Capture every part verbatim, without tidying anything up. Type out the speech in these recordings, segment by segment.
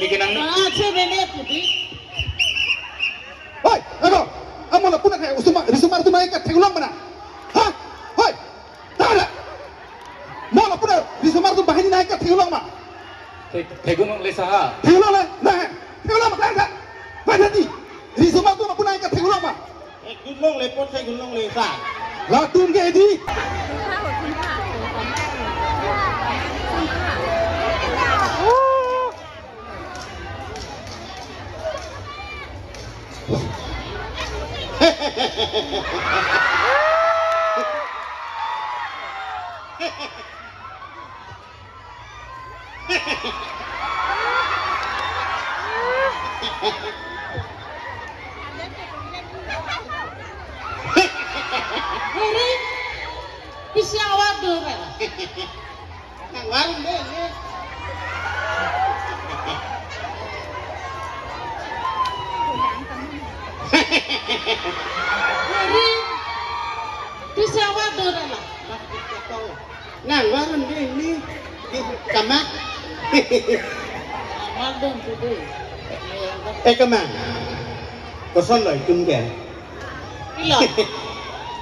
Neke nang. Ah, che bene pudi. Hoi, ako, amo lapu nang ke risomar, risomar atum nangkathek-ulong ma nang? Ha? Hoi, tara. Mo lapu nang risomar atum banghini nangkathek-ulong ma? Thek, thek-ulongle sa ha. Thek-ulongle, na, thek-ulong ma, tara. Banghini, risomar atum lapu nangkathek-ulong ma? Thek-ulongle po, thek-ulongle sa. Latum ke di. Hari, pisi awar do, kan? Nang warung deh, ye. Hari, pisi awar do, kan? Nang warung deh, ni. Kama. Warung deh. Eh, kama. Koson lo itum ke? Pilo.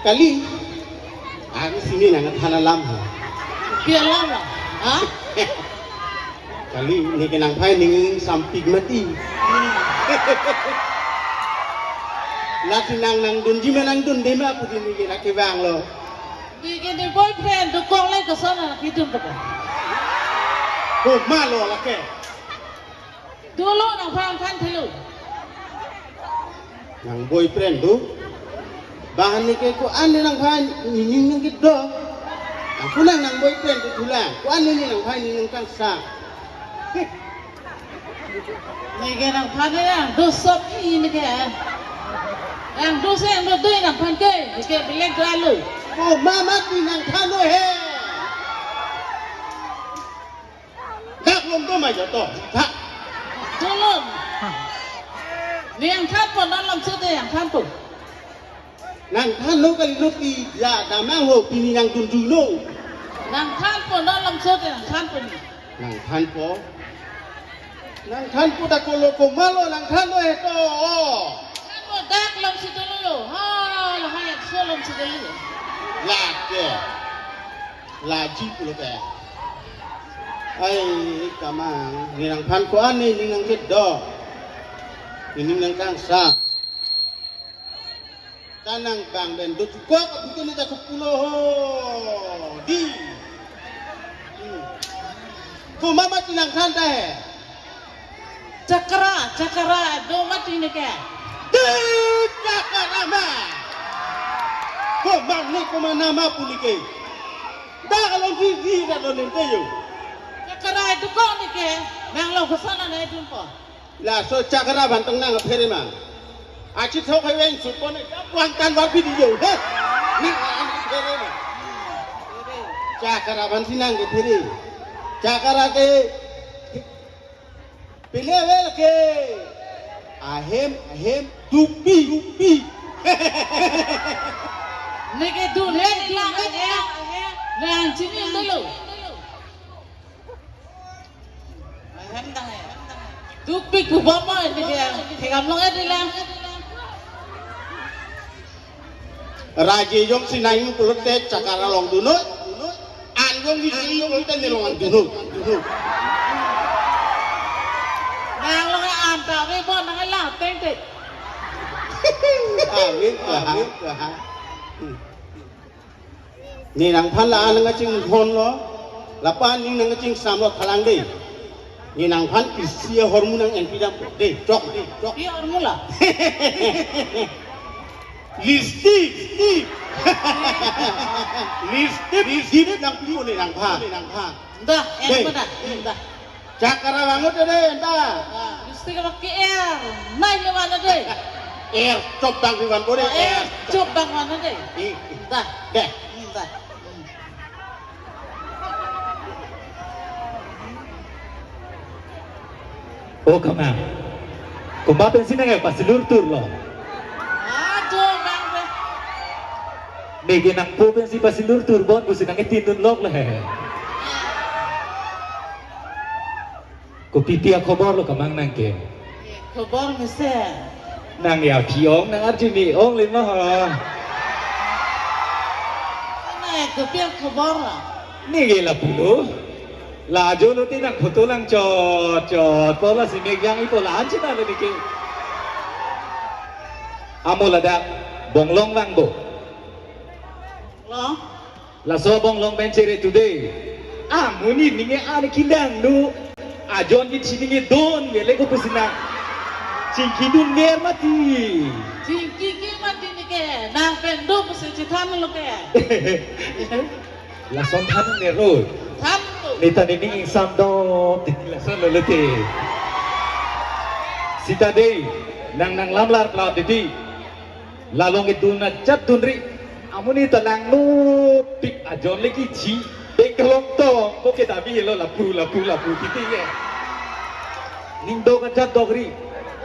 Kali. Aku sini nangthan alam ha. Pi alam lo? Ha? Kali, neke nangphan ning sampik mati. Lasi nang nangdunji ma nangdunde ma pudi neke lake bang lo. Neke ne boyfriend dokok le koson anak hidung dokok. Ko ma lo lake. Dolo nangphan than thelo. Nang boyfriend do. Bahan neke ko-an ne nangphan ning nangkedo. Aku nang nang boyfriend do thulang. Ko-an ne nangphan ning nangkangsa. Neke nangphan ne nang do sop ni neke. Nang do se nang do nangphan ke. Neke bilek do alu. Ko mama ti nangthan lo he. Dak lom do ma joto. Tha. Dolom. Nangthanpo, non lom sute nangthanpo. Nangthan lo kali lo pi ya damang ho pini nangdundulo. Nangthanpo, non lom sute nangthanpo ni. Nangthanpo. Nangthanpo dak ko lo ko ma lo nangthan lo he to. Thanpo dak lom sute lo. Ha, lahai so lom sute lo. Lake. Laji pulo ke. Ai, kamang, ne nangphan ko-an ne ning nangkedo. Ne ning nangkangsa. Ta nang bang ben do tukok, abutu ne ta kupulo ho. Di. Hmm. Ko mama ti nangthan ta he. Chakra, chakra, do mati neke. Di chakra ma. Ko mang ne ko ma nama pu neke. Da kalong di di da lo nente yo. Chakra dokok neke. Nang lo koson ne dunpo. Laso chakra bantang nang phere ma. Achi thok hai weng supo ne. Puang tan war pi di yo. He. Nang ang phere ma. Chakra ban si nang ke phere. Chakra ke pele vel ke. Ahem, ahem, dupi, dupi. Neke du, neke du, neke du. Nang chini dulu. Ahem dang, ahem dang. Dupi ku bama neke. Thekam long eh dilang. Raje jongsi nangji pulote chakra along dunnon. An jongsi nangji pulote ne along an dunnon. Nang along an ta ve bo nang la teng te. Amin, amin. Ne nangphan la-an nangkachinghon lo. Lapu-an ning nangkachingsam lo thalang de. Ne nangphan isi ahormu nang-en pidam de. Chok, de, chok. Pi ahormu la? Lipstick, lipstick. Lipstick, lipstick nangpi ne nangphan. Dah, en pada. Dah. Chakra vanglo te de, anta. Lipstick abang ke-er, nai le van de. Er, chop bang di van bore, er. Chop bang van de. Eh, dah. Deh. Dah. O kamang. Komat pensi nangpasilur turlo. Ajo bang de. Neke nangpo pensi pasilur tur bon pusi nangketindun lok le. Kopi pi akhobor lo kamang nang ke? Khobor mesen. Nang ya pi ong, nang arje me ong le ma ha. Nang kopi akhobor la? Neke lapulo. La ajo lo te nang photo lang chot chot. Pola si mek yang ipo la anchina lo neke. Amo ladak Bonglong vangpo. Lo? Laso Bonglong pen chere today. Amonit neke an kilang nu. Ajon kithi neke don vele ko pusi nang chingki dunver mati. Chingki ke mati neke, nang pen do pusi chethan lo ke. Lason than ne ro. Than tu. Neta neke ingsam do titi lason lo lote. Sita dei, nang nanglamlar pla titi. Lalong idun ajat dunri. Amonit ta langno pik ajon le kithi. Bek kelong tong. Ko ke dabi helo lapu, lapu, lapu titi ke. Ning dok ajat dokri.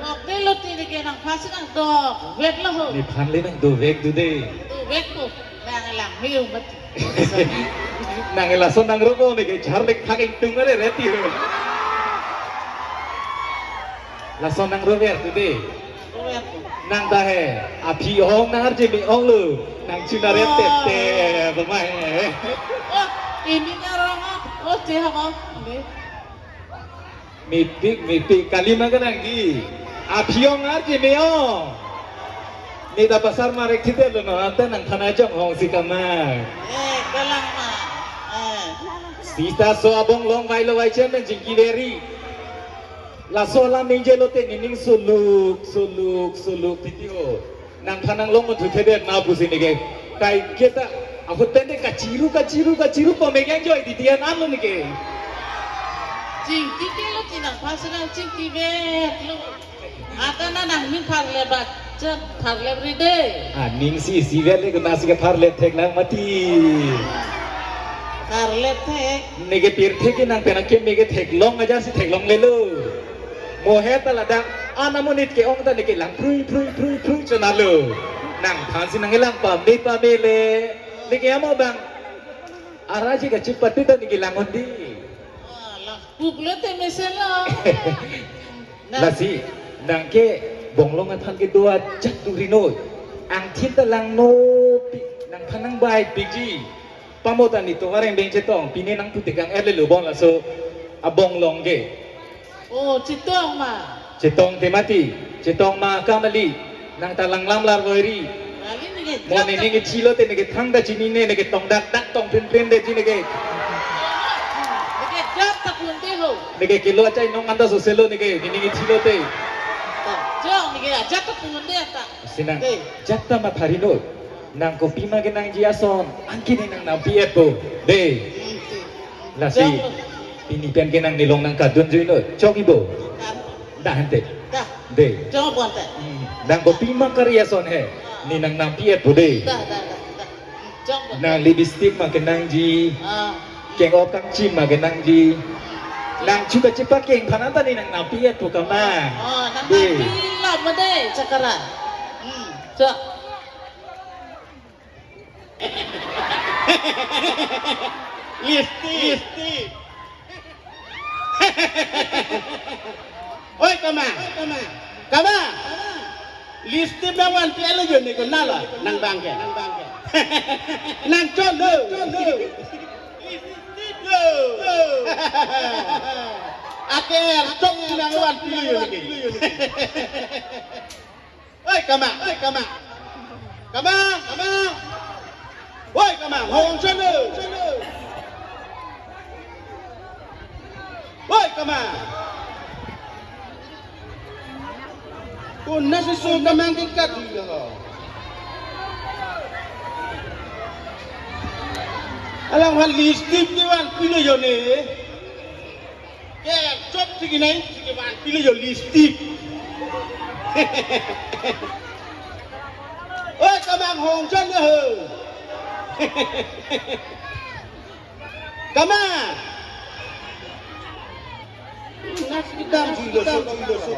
Lok de lo titi ke nang pasi nang dovek lo ho. Nephan le nang dovek do dei. Dovek ko. Nang lang hiu mati. Nang lason nang robo neke char lek thak ingtung are reti ho. Lason nang rover today. Nang ta he, aphi ong nang arje me ong lo. Nang chuna rep tep tep, bang mai. Oh, ini ngarong ah. Oh, cehak ah. Ini. Mepik, mepik, kalima ke nangji. Aphi ong arje me ong. Neta pasar marek thite lo no, anta nang thana jong hong si kamang. Eh, kalang ma. Eh. Sita so abonglong vai lo vai chen nang jingki veri. Laso alam ningje lote nening suluk, suluk, suluk titi ho. Nangphan nanglong mun thuthedet na pusi neke. Kai keta ahut pen de kachiru, kachiru, kachiru pame yang joi titi an lo neke. Chingki ke lo ti nangphan si nang chingki vet lo. Ata na nangning pharlep ba chen pharlep ri de. Aning si si vet le kena si ke pharlep thek lang mati. Pharlep thek. Neke pirthe ke nang pen akeme ke theklong aja si theklong le lo. Mo he ta ladak, an amonit ke ong ta neke lang phrui, phrui, phrui, phrui chonalo. Nangphan si nangkelang pame pame le. Neke amo bang. Araji kachipatu ta neke lang ondi. Ah, lang puk le te mesen lo. Nang. Lasi, nang ke bonglong athan ke do ajat duri noi. Angthin ta langno pi, nangphan nang bai piji. Pamo ta nelitum areng beng chetong, pine nang putekang er le lo bon laso abonglong ke. Oh, chetong ma. Chetong te mati, chetong ma kamali, nang ta langlamlar voiri. Kali neke mo jat ne ta neke chilo te neke thang ta chinine, neke tong dak dak tong prin prin de chi neke. Neke jat ta punte ho. Neke kelo achai nong anta soselo neke, ne neke chilo te. Jong neke ajat ta punte ta. Sinang, dei. Jat ta mathari noi. Nang kopima kenangji ason, angki ne nang nampi-et po. Dei. Lasi, jong. Pini pen ke nang nelong nang kadun jui noi. Chok ibo. Dah ante. Dah. Dei. Jong po ante. Hmm. Nang kopima kari ason he. Ah. Ne nang nampi-et po dei. Dah, dah, dah, dah. Jong po. Nang lipstick ma kenangji. Ah. Keng-op kangchim ma kenangji. Nang chuka chepa keng phan anta ne nang nampi-et po kama. Oh, nang dei. Nampi la ma dei, chakara. Hmm. Chok. Lipstick. Lipstick. Oi, kama. Oi, kama. Kama. Lipstick nang vanpi-et lo jo ne ko nala. Nang bang ke. Nang bang ke. Nang chon lo. Chon lo. Lipstick lo. Ake er chok nang vanpi lo jo ne ke. Oi, kama, oi, kama. Kama, kama. Oi, kama, hong chalo. Oi, kama. Kona si so kama ke kati lo. Alang hal lipstick ke vanpi lo jo ne. Ke chop sigi nai, sigi vanpi lo jo lipstick. Oi, kama hong chon ho. Kama. Nas kita jui lo so, jui lo so.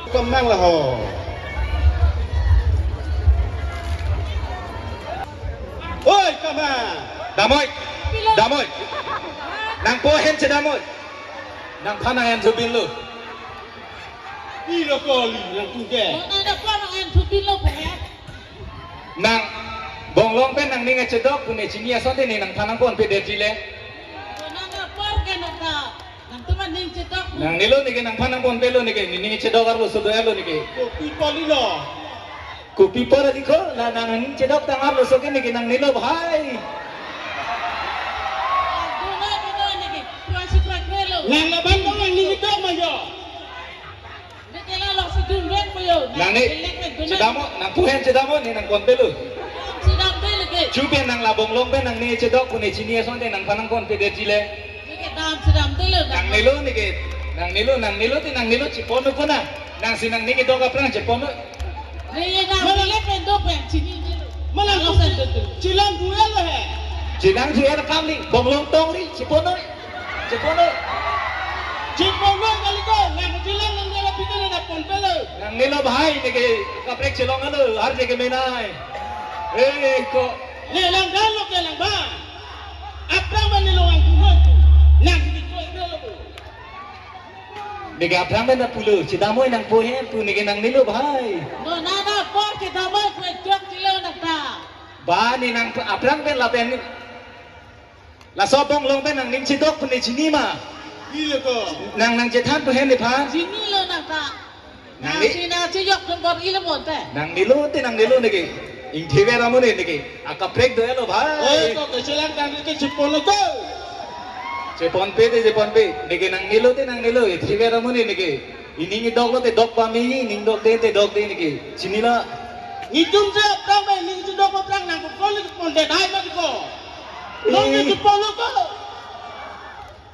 Kemang laho. Oi, kemang. Damoi. Damoi. Nangpo ahem chedamoi. Nangphan nang-en thubinlo. Pilo kali nangtum ke. Nang nangpo nang-en thubinlo pe. Nang bonglong pen nangning chedok pu ne chini asonte ne nangphan nangponpedetji le. Nang apor ke nang ta. Nangtum aning chedok. Nangnelo neke nangphan nangponpelo neke, nening chedok arloso do-etlo neke. Kopi apor lo. Kopi apor lagi ko, la nangning chedok tang arloso ke neke nangnelo bhai. Dunoi dunoi neke, puan si puan krelo. Nang laban dong nangning chedok ma yo. Neke la lo si dun ven po yo. Nang ne, elek pen dunoi. Chedamoi, nangpo ahem chedamoi ne nangponpelo. Chedam de leke. Chupen nang la bonglong pen nangning chedok pu ne chini asonte nangphan nangponpedetji le. Neke dam chedam de lo. Nangnelo neke, nangnelo, nangnelo te nangnelo chepon po na. Nang si nangning kedok aphrang chepon. Ne ye dam malang le pen do pen chini de lo. Malang lo sen do tu. Chelang duel he. Chelang duel kam ni, bonglong tong ni, chepon ni. Chepon ni. Chepon ni kali ko, nang chelang nang dela pita na ponpelo. Nangnelo bhai, neke kaprek chelong alo, har je ke menai. Eh, ko. Ne lang dan lo ke lang ba. Aphrang ba ne lo ang dunoi tu. Nang di ko lo. Neke aphrang pen pulo, chedamoi nangpo ahem pu neke nangnelo bhai. No, nang apor chedamoi pu chok chilo nang ta. Ba ne nang aphrang pen lapen ni. Laso bonglong pen nangning chedok pu ne chini ma. Pilo ko. Nang nangchethan pu ahem nephan. Chinilo nang ta. Nang nang ne- si nang chejok pen bor ilo mon te. Nangnelo te nangnelo neke. Ingthever amonit neke. Akaprek do-etlo bhai. Oi, ko kechelang dan ke cheponlo ko. Cheponpe te cheponpe. Neke nangnelo te nangnelo. Ingthever amonit neke. Ining idoklo te dok pame, ining dok de te dok de neke. Chinilo. Netum je aphrang ba ining chedok aphrang nang ko kol pondet hai ma ko. Nang ne Eh. Cheponlo ko.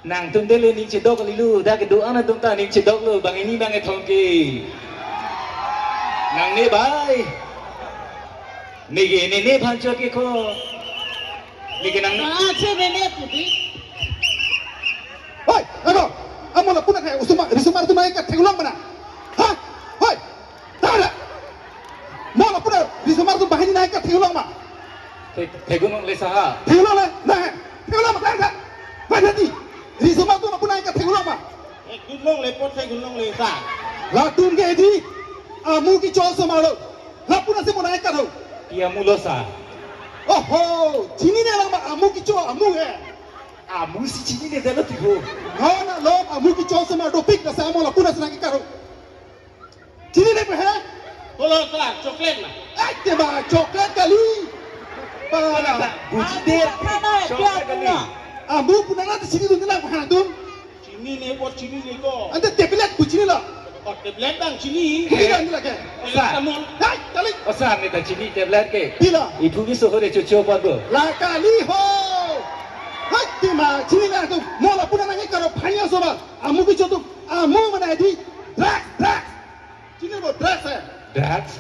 Nangtum dele ning chedok lilu, dak do-an atum ta ning chedoklo, bang ini bang ethom ke. Nangne bhai. Neke ne nephan chot ke ko. Neke nang Ah, che ne ne pu di. Hoi, ako, amo lapu na kaya, osomar, risomar atum nangketheklong mana. Ha? Hoi, tara. Mo lapu na, risomar atum banghini nangketheklong ma. Thek-, theklong le saha. Theklong le, na, theklong ma, tara. Mana di, risomar atum lapu nangketheklong ma. Theklong le po theklong le sa. Latum ke di, amu kecho osomar lo. Lapu na si mo nangketho. Pi amu lo sa. Oho, chinine lang ma amu kecho amu he. Amu si chinine delo tiho. No, na lo amu kecho osomar dopik na sa mo lapu na si nangketho. Chinine pe he? Kolo sa, chocolate na. Ai, te ba, chocolate kali. Ba. Kolo sa, buji de, chocolate kali. Amu pu nang ta chinidun lang ko hang tum. Chinine, bor chinine ko. Ante tablet pu chinilo. Oh, tablet bang chini. Pila ni lake. Tablet Sa. Amul. Hai, kali. O sa, ne ta chini tablet ke. Pila. Ipu ki sohore chocho pa do. La kali ho. Hai, tima, chinine atum. Mo lapu na nangketho phanya soba. Amu kecho atum. Amu mana di. Drugs, drugs. Chinine bo drugs he. Drugs?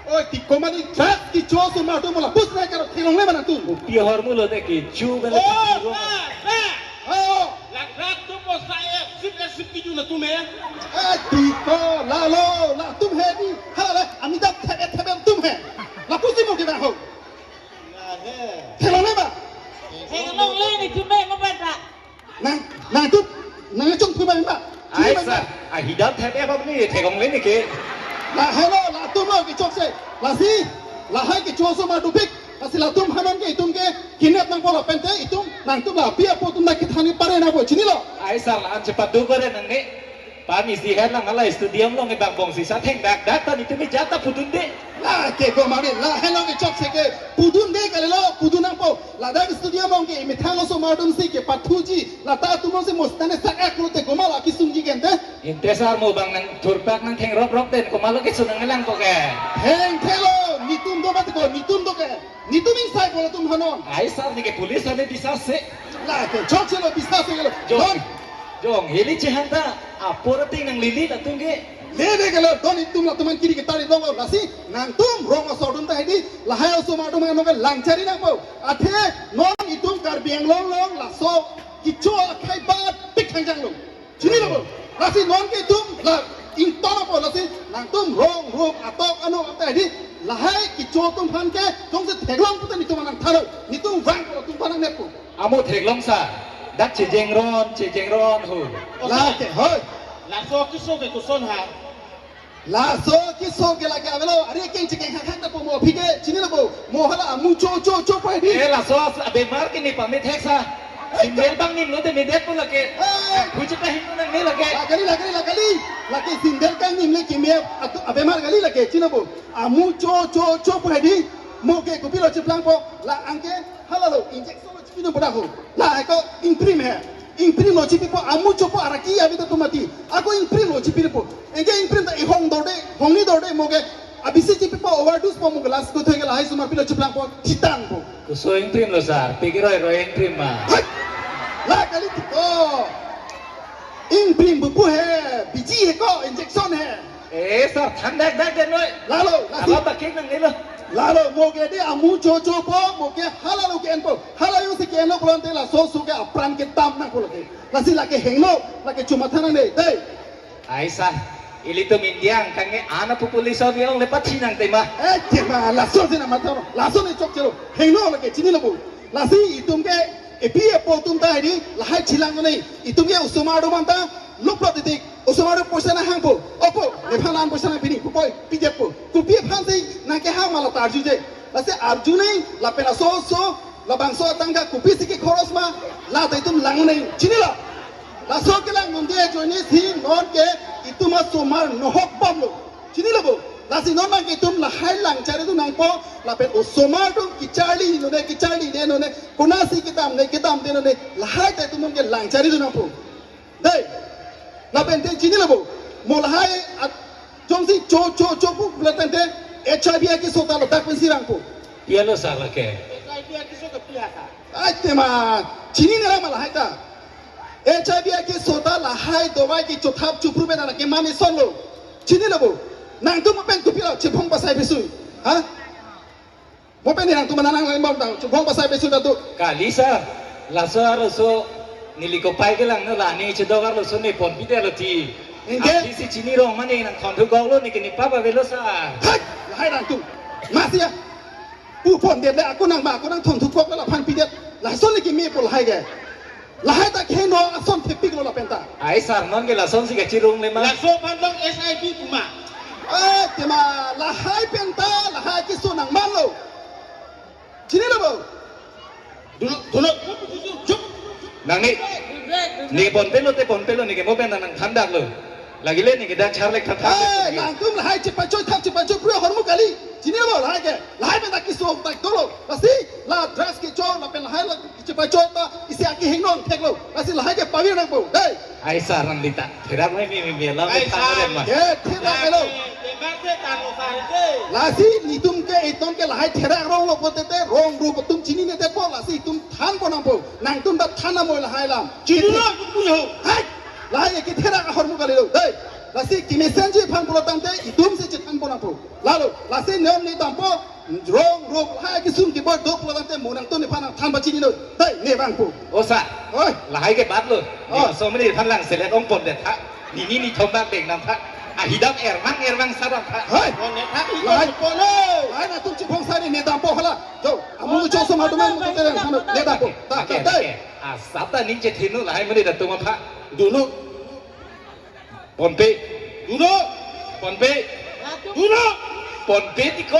Oi, ti komani drugs kecho osomar atum mo lapu si nangketho theklongle mana tum. Pi ahormu lo te kecho bele Oh, kecho. Sa, sa. Oh. La drugs tu po sa e, sip e, sip kiju na tum he. Eh, ti ko, lalo, latum he di. Hala le, Amitabh thebe thebe tum he. Lapu si mo ke na ho. La he. Theklongle ma. Theklongle netum he mo beta. Nang, nangtum, nangchongthu ba ma. Ai sa, a hidam thep e bab ni theklongle neke. La helo, latum lo kechokche. Lasi, lahai kecho osomar dopik. Lasi latum aphan ke itum ke kinep nangpo lapen te itum, nangtum la pi apo atum na kethani pare nangpo chinilo. Ai sa la an chepat do pare nangne. Pami si het lang ala stadium along ebak bong sisa thengdak dak ta netum ejat ta pudunde. La ke ko mari la helo kechokche ke pudunde kalilo pudun nangpo. Ladak stadium along ke imethang osomar atum si kepathuji. Lata atum si mostane sak ak lote komat la kesungji gente. Inte sar mo bang nangthurpak nangthengrok rok den komat lo kesung nanglangpo ke. Heng thelo, netum do bat ko, netum do ke. Netum ingsai ko latum aphan non. Ai sar neke police ane bisa se. La ke chokche lo bisa se lo. Jong. Non. Jong, heli chehang ta, apor ating nanglili latum ke. Lele ke lo, don itum latum an kiri kita di long lo, lasi, nangtum rong asor dun ta hedi, lahai osomar atum nangke langchari nangpo. Athe, non itum Karbi Anglong along, laso, kecho akhai bat, pik hangjang lo. Chinilo bo. Lasi non ke itum, la, ington apo, lasi, Nangtum rong rup atok ano ata di lahai kecho atum aphan ke jongsi theklong pute netum nangthan-o, netum vang atum aphan nangnepo. Amo theklong sir. Dak chejeng ron, chejeng ron ho. Lake, hoi. Laso keso ke koson ha. Laso keso ke lake avelo, ari keng chekeng hak hak ta po mo aphi ke, chinilo bo, mo hala amu cho cho cho pai di. Eh, laso abemar ke nepame thek sir. Sandal bang nimlo te medet po lake. Eh. Kuchi pa hingno nangne lake. La kali, la kali, la kali. Lake sandal kangnim le keme atu abemar kali lake, chinilo bo. Amu cho cho cho pai di. Mo ke kopilo cheplangpo, la anke halalo injection lo chipinong pada ho. La ako ingprim he. Ingprim lo chipipo, amu chopo araki avida tomati. Ako ingprim lo chipipo. Anke ingprim ta ihong dorde, hongni dorde mo ke. Abisi chipipo, overdose po mo ke, lasi kothe ke lahai osomar pilo cheplangpo, chitangpo. Koso ingprim lo sir, pik roi roi ingprim ma. Hai! La kali tiko. Ingprim bubu he, biji he ko, injection he. Eh, sir, than dak dak den noi. Lalo, lasi. Apa pakai nang ni lo? Lalo, mo ke di amu cho cho po, mo ke halalo ke-enpo. Hala jongsi ke-enlo pulote laso oso ke apran kedam nangpo lake. Lasi lake hingno, lake chuma than nangne, dei. Ai sir, ilitum India angkang ke ana population ke ong le pathi nang tema. Eh, tema, laso si nangmatha-o. Laso ne chokchelo. Hingno lake, chinilo bo. Lasi itum ke, epi epo atum ta hedi, lahai chelang ne. Itum ke osomar do manta, luplo titik. Osomar poisa nanghangpo. Opo, nephan an poisa nangpini, pupoi, pidetpo. Kopi aphansi nangkehang ma la ta arjuje. Lasi arjunang, lapen laso oso, labangso atangka kopisi kekhoros ma, la ta itum lang-unang, chinilo. Laso kelang munde ajoine si non ke itum asomar nohok bomlo. Chinilo bo. Lasi non abang ke itum lahai lang charlidun nangpo, lapen osomar atum kecharli none, kecharlide none, konatsi kedamde, kedamde none, lahai ta itum non ke lang charlidun nangpo. Dei, lapen te chinilo bo, mo lahai at-, jongsi cho, cho, cho pu lapen te H I V akeso ta ladak pensi rangpo. Pialo sir lake. H I V akeso ke pia ta. Ai tema, chinine ra ma lahai ta. H I V akeso ta lahai dovai ke chothap chopru pen lake mane sonlo. Chinilo bo, nangtum pen kopilo, chebong pasai besui. Ha? Mo pen nangtum nang lang bom tang, chubong pasai besui ta tu. Kali sir, laso arloso neli kopai kelangno la ne chedok arloso ne ponpidetlo ti. Anke? Aphi si chini rong mane nang thonthukoklo ne ke nepap avelo sir. Hai, lahai nangtum. Masi ya. Pu pondet le ako nang ba, ako nang thonthukok la aphan pidet. Lason ne kemepo lahai ke. Lahai ta kheno ason thepiklo lapen ta. Ai sir, non ke lasonsi kachirung le ma. Laso aphan long H I V puma. Eh, tema lahai pen ta, lahai keso nangmanlo. Chinilo bo. Dulu, dulu. Nangne, ne ponpelo te ponpelo, ne ke mo pen nangthandaklo. Lake le ne ke dak charlek than than. Eh, nangtum lahai chepachoi thap chepachoi pura ahormu kali. Chinilo bo lahai ke. Lahai pen ta keso tak dolo. Lasi, la drugs kecho, lapen lahai la chepachoi ta isi akehingno theklo. Lasi lahai ke pavir nangpo. Dei. Ai sir, nang dita. Therak me me me me la. Ai, me than sir. Re ma. Ye, therak melo. Ye, ye, ye, ye, ye, ye. Lasi netum ke itum ke lahai therak ronglo putete rong rup atum chinine te po, lasi itum thanpon nangpo. Nangtum ta than amo lahai alam. Chinilo, chinilo. Hai. Lahai ke therak ahormu kalilo. Dei. Lasi kemesenji aphan pulo tangte itumsi chethanpon nangpo. Lalo, lasi netum ne dampo, rong rup lahai kesung kebor do pulo tangte mo nangtum nephan nangthan pachini noi. Dei, ne vangpo. O sir. Oi. Lahai ke batlo. Oh. Ne somri phan lang selet ong pondet ha. Nini nithom bak deng nam tha. Ahidam ermang ermang sadam tha. Hai. Pondet ha. Lahai. Pondet. Lahai nangtum chibong sari ne dampo hala. Jo, amu cho som hadu man mo te ne dampo. Ta, ta, ta. Asap ta ning chethenlo lahai mene datum apha. Dulu. Ponpe. Dulu. Ponpe. Dulu. Ponpe tiko.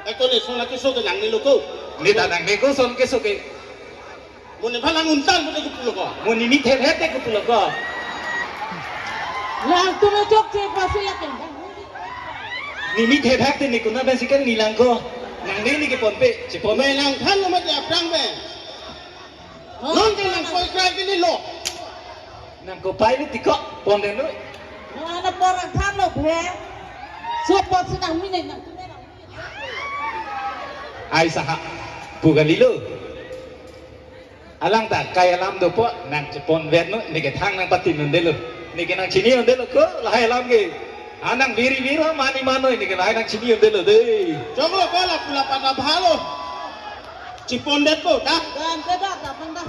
Eko ne son lake so ke nangnelo ko. Ne ta nangne ko son keso ke. Mo nephan lang untang mo ne kopulo ko. Mo nimi thep hep te kopulo ko. Lang tu no chok che pasi lake. Nimi thep hep te ne kona pensi kan nilang ko. Nangne ne ke ponpe. Cheponpe. Me lang thanlo mati aphrang pen. Non ke nang koi krai ke ni lo. Nang kopai ni tiko, pon den noi. Nang ana por ang than lo phe. So pot si nang mine nang. Ai saha, pu kalilo. Alang ta kai alam dopo, nang chepon vet noi, ne ke thang nang patin un detlo. Ne ke nang chini un detlo ko, lahai alam ke. Anang biri biri mani manoi, ne ke lahai nang chini un detlo dei. Choklo ko la pula pada bhalo. Chepon det ko, ta? Dan te da, da pang da.